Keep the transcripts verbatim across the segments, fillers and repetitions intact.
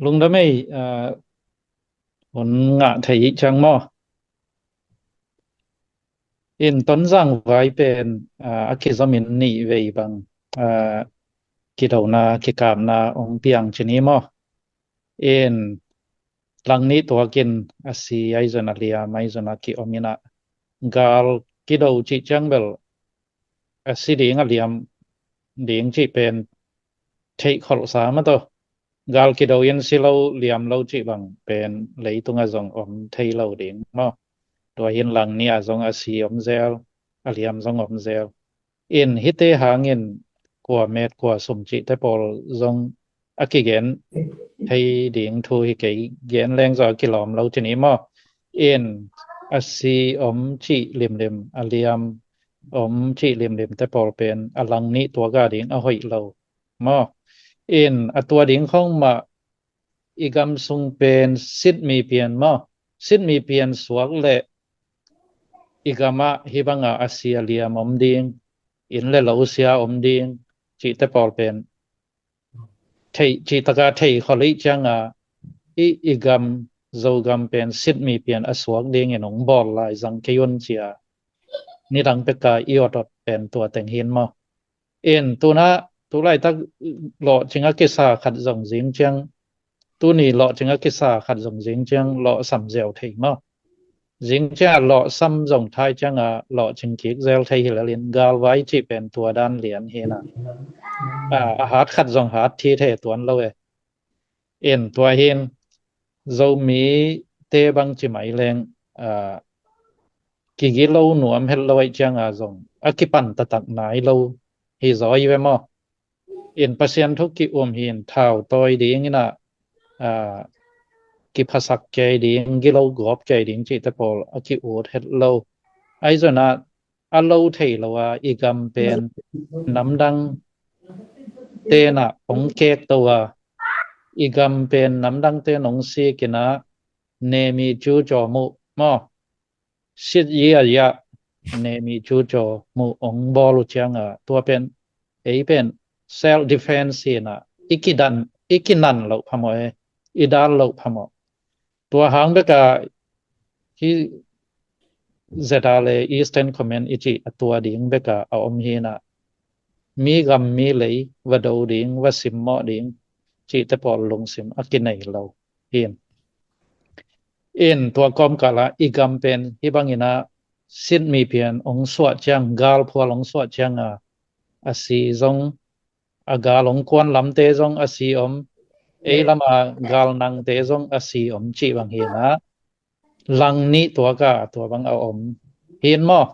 Lungdam ei, ah, hun ngah thei ciang maw. In Tonzang vai pen, ah, a kizomin nih vei bang, ah, kidona, kikapna hong piang ci ni maw. In langnih tuakin a si ahi zong a liam ahi zong a kiom in ah, gal kido cih ciang bel a si ding a liam ding cih pen theih kholhsa mah tawh. Gal kido in si lo liam lo cih bang pen leitungah zong om thei lo ding maw. Tua hi in langnih ah zong a si om zel, a liam zong om zel. In hihte hangin kua met kua sum cihte pawl zong a kigen thei ding thu hi kei, gen leng zong a kilawm lo ci ni maw. In a si om cih limlim, a liam om cih limlimte pawl pen a langnih tuak a ding a hoih lo maw. In a tua ding khong mah i gam sung pen sitmi pian maw, sitmi pian suak leh i gamah hih bangah a si a liam om ding, inn le lo sia om ding cihte pawl pen theih, cih taka thei kholh ih cianga i, i gam, Zogam pen sitmi pian a suak dingin hong bawl lai zang kei un cia nidang peka i awt awt pen tua teng hin maw. In tuna, tulaitak lawhcing a kisa khat zong zing ciang, tuni lawhcing a kisa khat zong zing ciang lawhsam ziau thei maw. Zing ciang a lawhsam zong thai cianga lawhcing kik zel thei hi lel in galvai cih pen tua dan lian hi na. A, a hat khat zong hat thi thei tuan lo e. In tua hin Zomite bang ci mai leng, a, kigilo nuam het lo aih cianga zong a kipan taktak nai lo hi zaw hi ve maw. In Pasian thu ki-um hin thau tawi ding in ah, a, kiphasak kei ding, gilo gawp kei ding cihte pawl a ki-ut het lo. Ahi zong ah a lo thei lo a i gam pen namdang tenah hong kek to a, i gam pen namdang ten hong sik in ah nemi cu caw muh maw. Sit yi a yah nemi cu caw muh hong bawl uh cianga tua pen ei pen self defense hi in ah i kidan, i kinan loh phamawh e, i dal loh phamawh. Tua hang beka hi zeta le Eastern Command i cih a tua ding beka a om hi in ah mi gam mi lei va do ding, va simmawh ding cihte pawl lungsim a kinei lo hi in. In tua kawmkal ah i gam pen hih bangin ah sitmi pian hong suah ciang, galphual hong suah cianga a si zong, a gal hong kuan lamte zong a si om, ei lama gal nangte zong a si om cih bang hi in ah langnih tuaka tua bang a om hi in maw.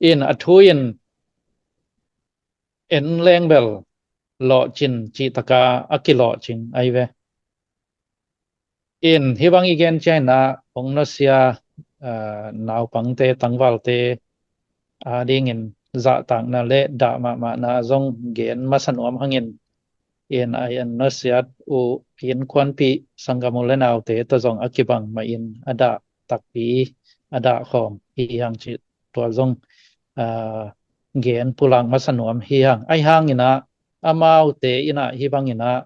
In a thu in en leng bel lawhcin cih taka a kilawhcing ahi ve. In hih bang i gen ciang in ah hong nusia, a, naupangte, tangvalte a dingin zahtakna le dah mahmahna zong gen masa nuam hangin in a en nusiat uh innkuanpih sanggam u le naute tawh zong a kibang mahin a dah takpi, a dah khawm hi hang cih tua zong, a, gen pulak masa nuam hi hang. Ahi hangin ah amaute in ah hih bangin ah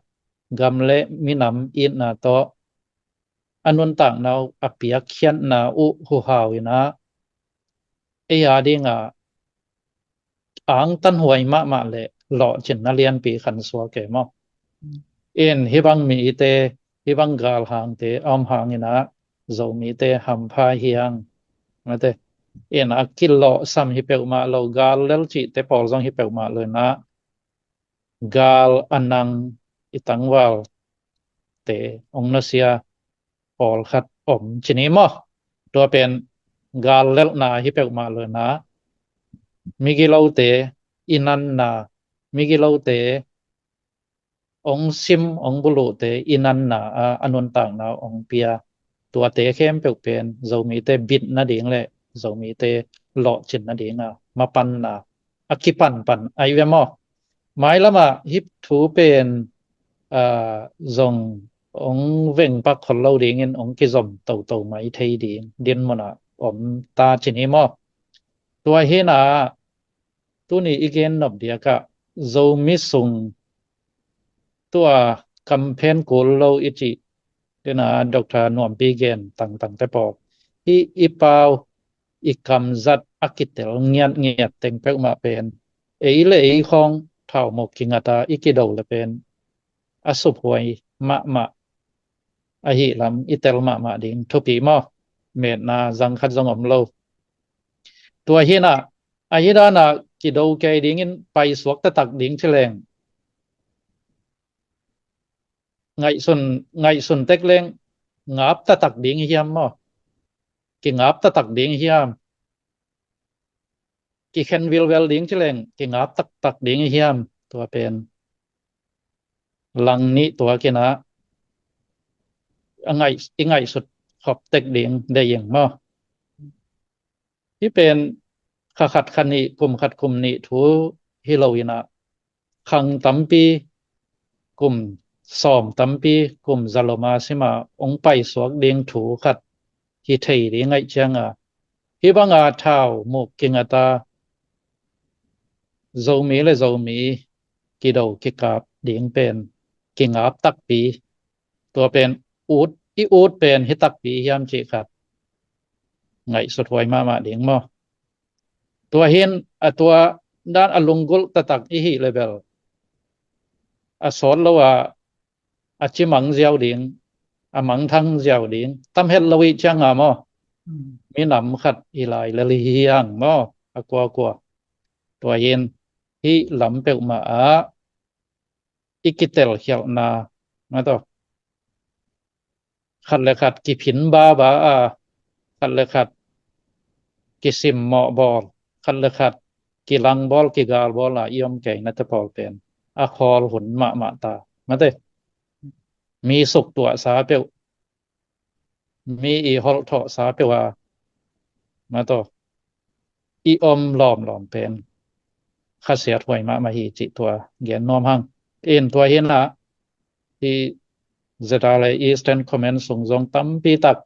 gam le minam itna tawh a nuntakna uh, a piakkhiatna uh huhau in ah ei a dingah angtanhuai mahmah le lawhcinna lianpi khansuak e maw. In hih bang mite, hih bang galhangte a om hangin ah Zomite hampha hi hang. Mate, in a kilawhsam hi peuhmah lo, gal lel cihte pawl zong hi peuhmah lo in ah gal a nang i tangvalte hong nusia pawlkhat om ci ni maw. Tua pen gal lelhna hi peuhmah lo in ah migilote i nanna, migilote hong sim, hong buluhte i nanna a, a nuntakna hong pia. Tuate khempeuh pen Zomite bit nading le Zomite lawhcin nadinga mapanna a kipanpan ahi ve maw. Mailamah hih thu pen, a, zong hong vengpak khol lo dingin hong kizom toto mai thei ding dinmunah om ta ci ni maw. Tua hi in ah tuni i gen nop diakah Zomi sung tua kamphen kul lo i cih, tena Doctor Nuampi gen tangtang te pawl, hih i pau, i kamzat a kitel ngiatngiat teng peuhmah pen, ei le ei khawng thaumuk kingata i kido le pen a suphuai mahmah, ahi lam i tel mahmah ding thupi maw? Metna zang khat zong om lo. Tua hinah, ahi danah kido kei dingin paisuak taktak ding ci leng, ngaihsun, ngaihsun tek leng, ngap taktak ding hiam maw? Kingap taktak ding hiam? Kikhen vilvel ding ci leng, kingap taktak ding hiam? Tua pen lang nih tuakinah a ngaih, i ngaihsut khop tek ding deih ing maw? Hih pen kha khat kha nih, kum khat kum nih thu hi loinah, khang tampi, kum sawm tampi, kum zaloma sima hong paisuak ding thu khat hi thei ding ngaih cianga, hih banga thaumuk kingata Zomi le Zomi kido kikap ding pen kingap takpi, tua pen ut, i ut pen hi takpi hiam cih khat ngaihsut huai mahmah ding maw? Tua hin a tua dan a lunggulh taktak i hih le bel, a sawt lo a, a cimang ziau ding, a mangthang ziau ding tam het lo i cianga maw? Minam khat i lai le lihiang maw, a kuakua. Tua hin hih lam peuhmah ah i kitel khialhna, mataw, khat le khat kiphin baba a, khat le khat kisimmawh bawl, khat le khat kilang bawl, kigal bawl a i om kei nate pawl pen a khawl hun mahmah ta, mate. Mi suktuahsa peuh, mi i holhthawhsa peuh a, mataw, i om lawmlawm pen khasiat huai mahmah hi cih tua gen nuam hang. In tua hinah, hih ZRA Eastern Command sung zong tampi tak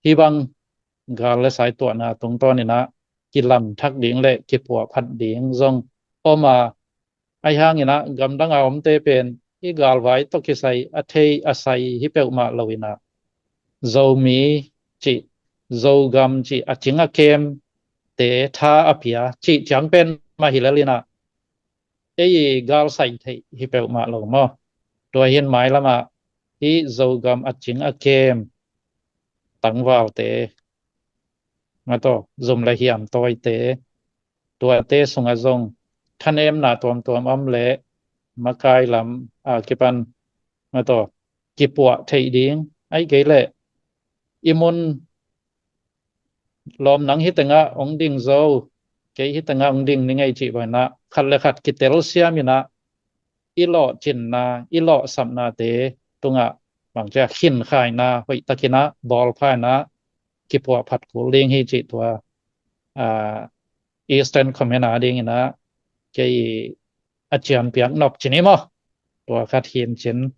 hih bang gal le sai tuahna tungtawninah kilam thak ding le kipuahphat ding zong om a, ahi hanginah gamdang a omte pen i galvai tawh kisai a thei a sai hi peuhmah loinah, Zomi cih, Zogam cih a cing a kemte tha a pia cih ciang pen mah hi lelinah, ei i galsai theih hi peuhmah lo maw? Tua hin mailamah hih Zogam a cing a kem tangvalte, mataw, zum le hiam tawite, tuate sungah zong thanemna tuamtuam om leh makai lam a kipan, mataw, kipuah theih ding, ahih kei leh i mun lawm nang hi tengah hong ding zo, kei hi tengah hong ding ni ngei cih banginah khat le khat kitel siaminah i lawhcinna, i lawhsapnate tungah bangcia khinkhaina hoihtakinah bawlphainah kipuahphat kul ding hi cih tua, a, Eastern Command a dinginah kei a ciampiak nop cin hi maw? Tua khat hin cin.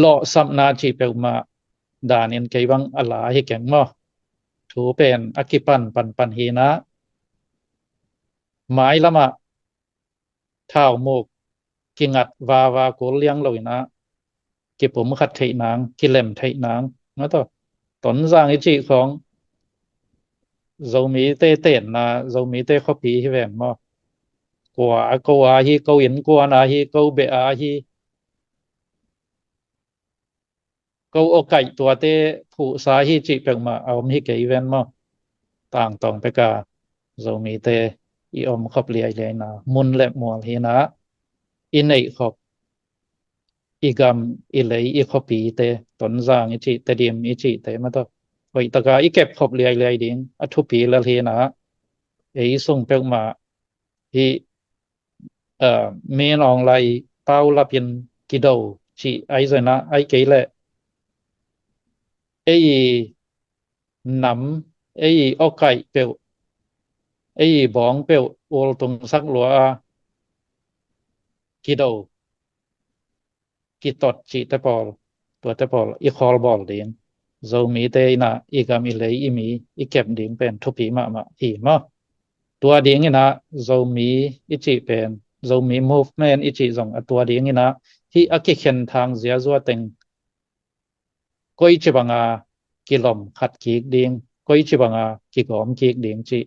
Lawhsapna cih peuhmah danin kei bang a la hi keng maw? Thu pen a kipan panpan hinah, mailamah thaumuk kingat vava kul liang loinah kipumkhat theih nang, kilem theih nang, mataw, Tonzang i cih khawng Zomite tenna, Zomite khuapi hi veng maw? Kua a ko a hi, ko innkuan a hi, ko beh a hi, ko awkaih tuate phuhsa hi cih peuhmah a om hi kei ven maw? Tangtawng peka Zomite i om khop liailiaina mun le mual hinah i neih khop, i gam, i lei, i khuapite, Tonzang i cih, Tedim i cihte, mataw, hoihtaka i kep khop liailiai ding a thupi lel hinah, ei sung peuhmah hih, a, Min Aung Hlaing paulapin kido cih ahi zongin ah, ahih kei leh ei nam, ei awkaih peuh, ei bawng peuh ultungsak lua a kido, kitot cihte pawl, tuate pawl i khawlbawl ding, Zomite in ah i gam, i lei, i mi i kep ding pen thupi mahmah hi maw? Tua dingin ah Zomi i cih pen Zomi movement i cih zong a tua ding inah, hih a kikhen thang ziazua teng koici banga kilom khat kik ding, koici banga kigawm kik ding cih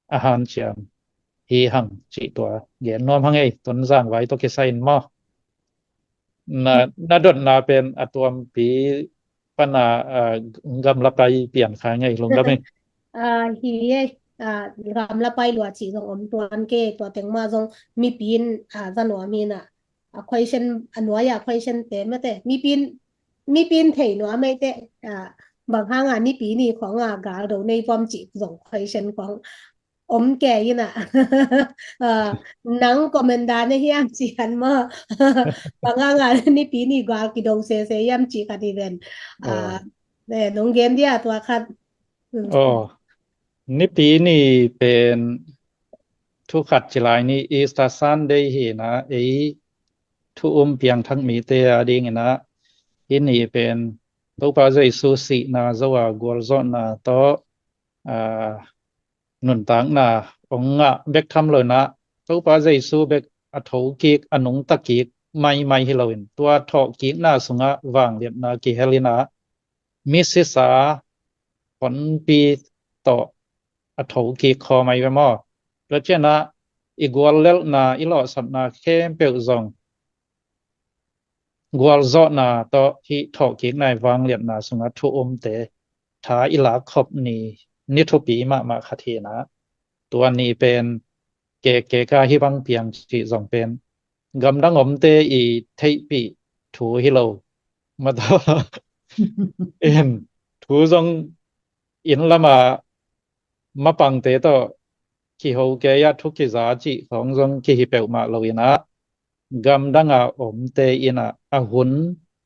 a hanciam hi hang cih tua gen nuam hang ei, Tonzang vai tawh kisai in maw? Na, na dotna pen a tuampi pana, ah, gamla pai pian kha ngei lungdam ei. Ah, hi ei, ah, gamla pai lua cih zong om tuan kei, tua teng mah zong mipi in, ah, za nuam hi na. A question, a nuai a question te mate, mipi in, mipi in thei nuam ei te, ah, bang hanga nipi ni khawng a gal do nei vuam cih zong question khawng om kei ina. Ah, nang commander na hiam ci han maw? Bang hanga nipi ni gal kido sese hiam ci khat hi ven. Ah, ne, nong gen dia tua khat. Hmm. Oh, nipi ni pen thu khat ci lai ni, Easter Sunday hi na, ei thu um piangthak mite a ding ina, hih ni pen Topa Jesu sihna zo a gualzawhna tawh, ah, nuntakna ong ngah bek tham lo inah, Topa Jesu bek a thokik, a nungtakik maimai hi loin, tua thawhkikna sungah vangliatna kihel inah, misisa honpi tawh a thokik khawm ahi ve maw? Tua cianah i guallelhna, i lawhsapna khempeuh zong gualzawhna tawh hih thawhkikna i vangliatna sungah thu umte tha i lakkhop ni, ni thupi mahmah khat hi inah, tua ni pen kekeka hih bang piang cih zong pen gamdang omte i theihpih thu hi lo. Mataw in thu zong inn lama mapangte tawh kiho kei a thu kiza cih khawng zong kihi peuhmah lo inah, gamdanga omte inah a hun,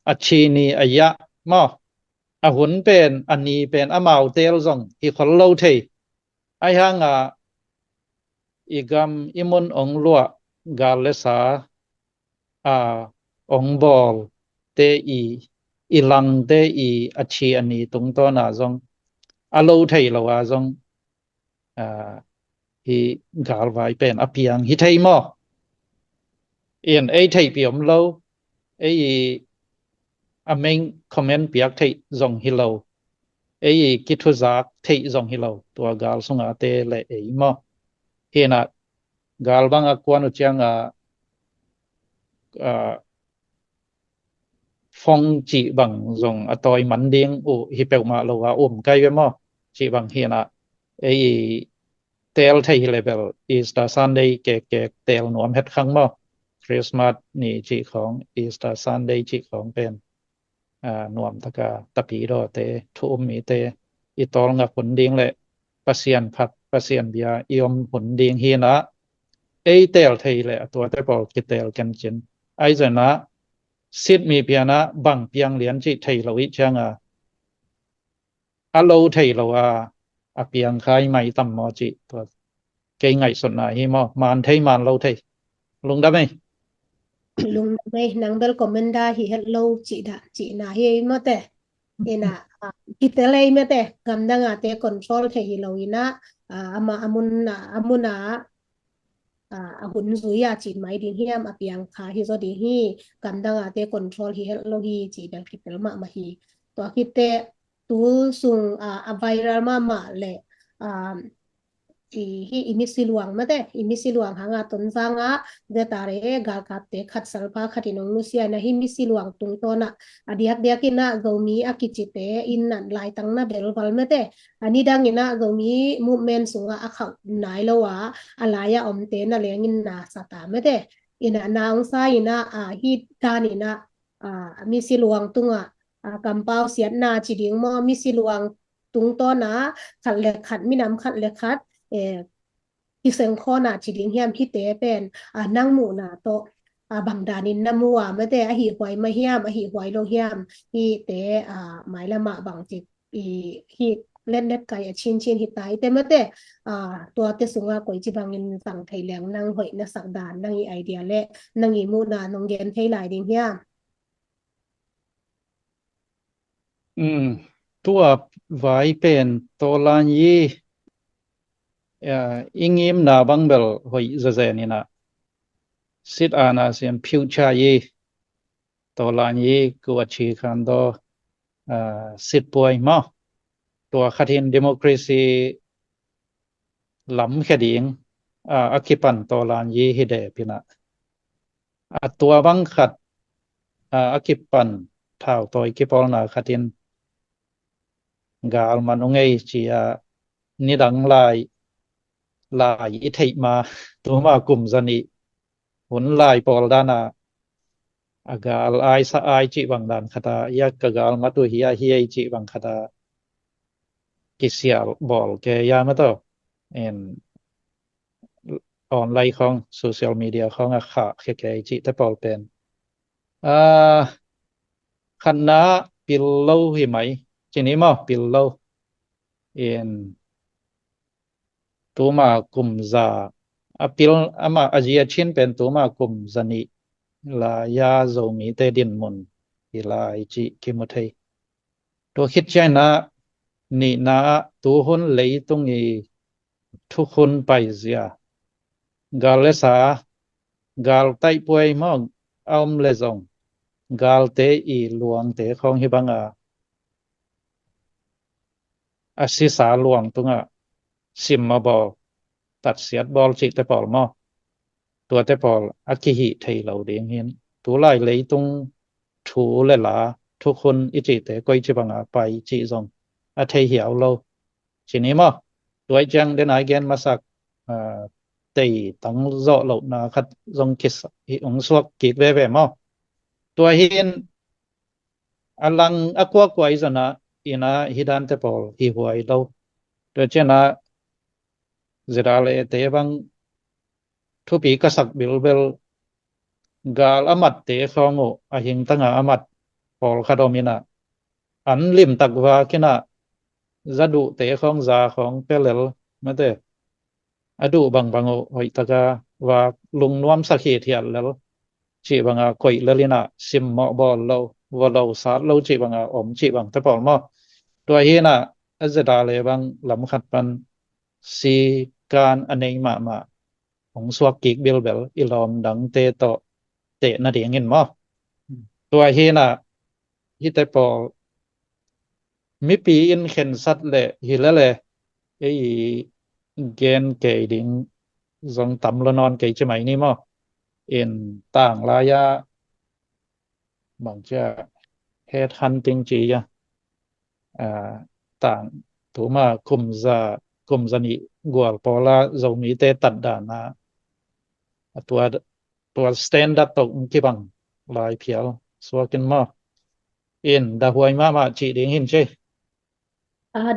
a chi ni a yah maw? A hun pen, a ni pen amau teel zong hi khol lo thei. Ahi hanga i gam i mun ong luah gal le sa a ong bawl te i, i langte i a chi a ni tungtawna zong a lo thei lo a zong, ah, hih galvai pen a piang hi thei maw? In ei theihpih om lo, ei i a main comment piak theih zong hi lo, ei i kithuzak theih zong hi lo, tua gal sunga te le ei maw? Hi inah gal bang a kuan uh cianga, ah, phone cih bang zong a tawi man ding uh hi peuhmah lo a um kai ve maw? Cih bang hi inah, ei i teel thei hi le bel Easter Sunday kekek teel nuam het khang maw? Christmas ni cih khawng, Easter Sunday cih khawng pen, ah, nuamtaka tapidawte, thu um mite i tawlngak hun ding le Pasian phat, Pasian bia i om hun ding hi inah, ei teel thei le a tuate pawl kiteel kencin. Ahi zong inah, sit mi pianah bang piang lian cih thei lo ih cianga, a lo thei lo a, a piang khai mai tam maw cih tua kei ngaihsutna hi maw? Man thei, man lo thei. Lungdam ei. Lungdam ei, nang bel commander hi het lo cih dah, cihna hi ei maw te. Inah, ah, kitel ei maw te, gamdanga te control thei hi lo inah, ah, ama a mun, ah, a mun a, ah, a hun zui a cin mai ding hiam, a piang kha hi zaw ding hi, gamdanga te control hi het lo hi cih bel kitel mahmah hi. Tua khit teh tu sung, ah, a viral mahmah le, ah, i, hih i misi luang maw te, i misi luang hanga Tonzang a, zetare galkapte khat salpa khat in ong nusia inah hih misi luang tungtawnah a diakdiak inah Zomi a kicite in nat laitang na belval maw te, a nidang inah Zomi movement sungah a khauh nai lo a, a lai-a omte na leng in na sa ta maw te. Inah na ong sa inah, ah, hih dan inah, ah, misi luang tungah, ah, kampau siatna ci ding maw, misi luang tungtawna khat le khat, minam khat le khat, eh, kisengkhawna ci ding hiam, hihte pen, ah, nang muhna tawh, ah, bang danin na mu a maw te, a hih huai mah hiam, a hih huai lo hiam, hihte, ah, mailamah bangci i hih letlet kai a cincin hi ta i te maw te, ah, tuate sunga koici bangin zang thei leng nang hoih na sak dan, nang i idea le nang i muhna nong gen thei lai ding hiam? Um, tua vai pen tawlan i, ah, i ngimna bang bel hoih zezen inah, စစ်အာဏာရှင် ဖြုတ်ချရေး တော်လှန်ရေးကို အခြေခံသော အာ၊ စစ်ပွဲ maw. ตัว khat in democracy လမ်း khia ding, ah, a kipan တော်လှန်ရေး hi deh pi-in ah. A tua bang khat, ah, a kipan thautawi kipawlna khat in gal man ung ei ci-a nidang lai, lai i theih ma, tuma kum zanih hun lai pawl dan a, a gal ai sa ai cih bang dan khat a, ia ka gal mat uh hi a hi ei cih bang khat a, kisial bawl kei a, maw, tawh. En online khawng, social media khawng a khah khia kei cihte pawl pen, ah, khatna pil lo hi mai, ci ni maw, pil lo. En tuma kum za a pil, amah a zi a cin pen tuma kum zanih lai-a Zomite dinmun hi lai cih kimu thei. Tua khit ciangin ah, nihna ah tuhun leitung i thukhun paizia, gal le sa, gal taihpuai, maw, a om le zong, galte i luangte khawng hi bang a, a sisa luang tungah simmawh bawl, tatsiat bawl cihte pawl, maw, tuate pawl a kihih thei lo ding hi-in, tulai leitung thu le la, thukhun i cihte koici bang a pai cih zong a thei hiau lo, ci ni maw. Tua ahih ciang den a i gen masak, ah, tei tang zawh lohna khat zong kisa, hi, hong suak kik veve, maw. Tua hi-in a lang a kuakua i zon ah, in ah, hih dante pawl hi huai lo. Tua ciangin ah ZRA te bang thupi ka sak bilbel, gal a matte khawng uh, a hingtang a a mat pawlkhat om in ah, an limtak vak in ah, za duhte khawng, za khawng pia lel, mate, a duh bangbang uh hoihtak a vak, lungnuamsak hithiat lel cih bang a koih lel in ah, simmawh bawl lo, vua lo sat lo cih bang a om cih bangte pawl, maw. Tua hi-in ah, a ZRA bang lam khat pan sikan a nei mahmah hong suak kik bilbel, i lawm dangte tawh teh nadingin, maw. Tua hi-in ah, hihte pawl mipi in khensat leh hi lele, ei i gen kei ding zong tam lo nawn kei ci mai ni, maw. In tanglai-a bang ci-a, headhunting ci-a, ah, tang, tuma kum za, kum zanih gual pawl a Zomite tatdan a, a tua, tua standard tawh kibang lai phial suak in, maw. In dahuai mahmah cih ding hi'n ci. Ah,